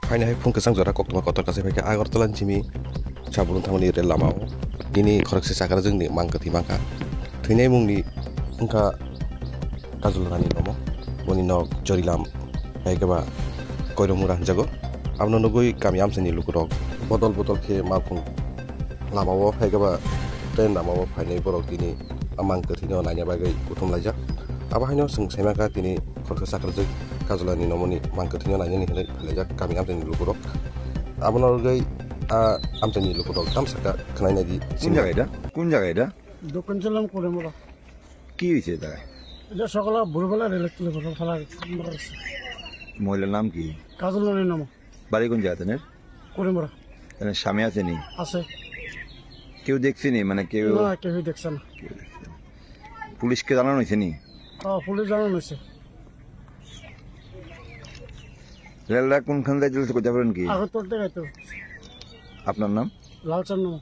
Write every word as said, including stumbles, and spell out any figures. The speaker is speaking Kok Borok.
Phainai hai phung kwchang jora koktwma kotor kasai phaikha Agartala ni simi Sabulung thangmani rel lamao. Nini khoroksa chakrajwkni mang kwthwi mankha. Thwinai mungni wngkha Kajol Rani nomo. Boni nok Jorilam, hai khe ba Koiromura hinjago. Abono nugwi kami amchaini lukurok bodol bodol khe malkhung lamao, hai khe ba train lamao phainai borok tini a mang kwthwino naina bagwi kuthum laijak. Abo haino chwng sai mankha tini khoroksa chakrajwk Kajolani nomoni mang kwthwino nainani hinwi phailaijak kami amchaini lukurok. Abono rwgwi a amchaini lukurok tamsaka khwnai naidi. কোন জায়গা এটা? কোন জায়গা এটা? দক্ষিণ চুরলাম করিমুরা। কি হয়েছে তারা? এটা সকালে ভোরবেলা রেল তুলে ফেলা গেছে। মহিলার নাম কি? কাজল রানীর নাম। বাড়ি কোন জায়গাতে এনার? করিমুরা। এনার স্বামী আছেনি? আছে। কেউ দেখছেনি? মানে কেউ? না, কেউই দেখছে না। কেউ দেখছে না। পুলিশকে জানানো হয়েছেনি? হ্যাঁ, পুলিশ জানানো হয়েছে। রেলটা কোনখান দিয়ে চলছে, কোথায় বলেন কি? আগরতলা থেকে তো। আপনার নাম? লালচাঁদ নাম।